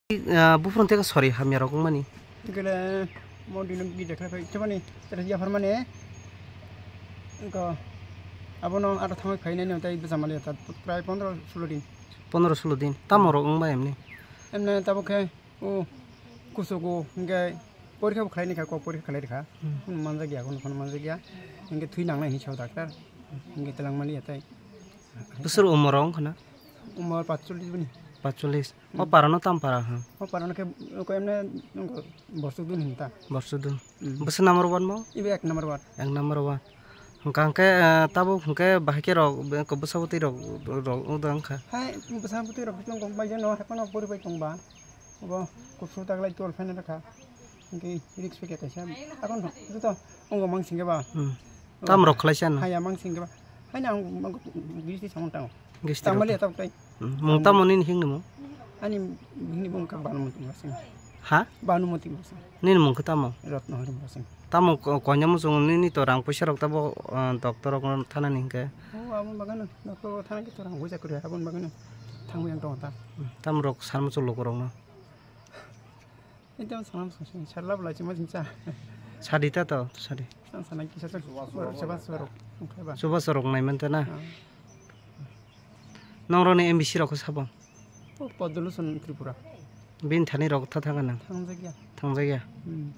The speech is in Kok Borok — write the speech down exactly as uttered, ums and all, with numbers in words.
Ah, buphurun teka sori hamya rok wngmani. Tikele mo dino gide khlai phai tebani tere yapharmani. Engko abono aro thangwi phainani tei bwsa maliya ta prai pondro sulo din. Pondro sulo din. Tamo rok wngma emni? Emne tabuk khe o kusugo hingke porikha bo khlai ni kha, kok porikha khlai rikha. Hmm. Manjak ya, kono kono manjak ya. Hingke thwi nangnai hinwi sao doctor. Hingke telang maliya tei. Bwswk umor wng khna? Umor patchollish bini. Patchollish. O para no tam para ha? O para no khe ko emne nongo borsuk dun hinta. Borsuk dun. Hmm. Bwswk number one mo? Ibe ek number one. Ek number one. Hwnkha hwnkhe, eh, tabuk hwnkhe bahai khe rok, be-, ko bwsa bwtwi rok, rok wngkha. Hai bwsa bwtwi rok tong kok bai jeno, hai phano pori bai tong ba. Obo kusu taglai tol phai nang kha. Hingke risk phe kaisa. Akon joto ongo mang singke ba. Hmm. Tam rok khlai san. Haya mang singke ba. Hai na ang mang gisti samon tang. Gisti rok. Tang mali tang tai. Hmm. Mung tamo nini hing nimo? Ani hing ni mung ka banu muti masing. Ha? Banu muti masing. Nini mung khe tamo? Rotno hari masing. Tamo ko-, konya mo sung nini to rang puisa rok tabo, ah, doctor rok no thana ni hingke. Oh, amo bagano doctor rok thana ke to rang puisa kuri abon bagano. Thang yang tong ta. Hmm. Tam rok san mo cholo korok no. Ekdom sanam sung sung, sarla bwlai chuma singcha. Sadi ta to, sadi. Ang sana kisa sa, chaba sorok, ongkhai ba. Chuba sorok nai man ta na. Ah. Nong roni M B C rok khe sabo? O Podoluson Tripura. Bin thani rok tha thang nang. Thangjak ya. Thangjak ya. Hmm.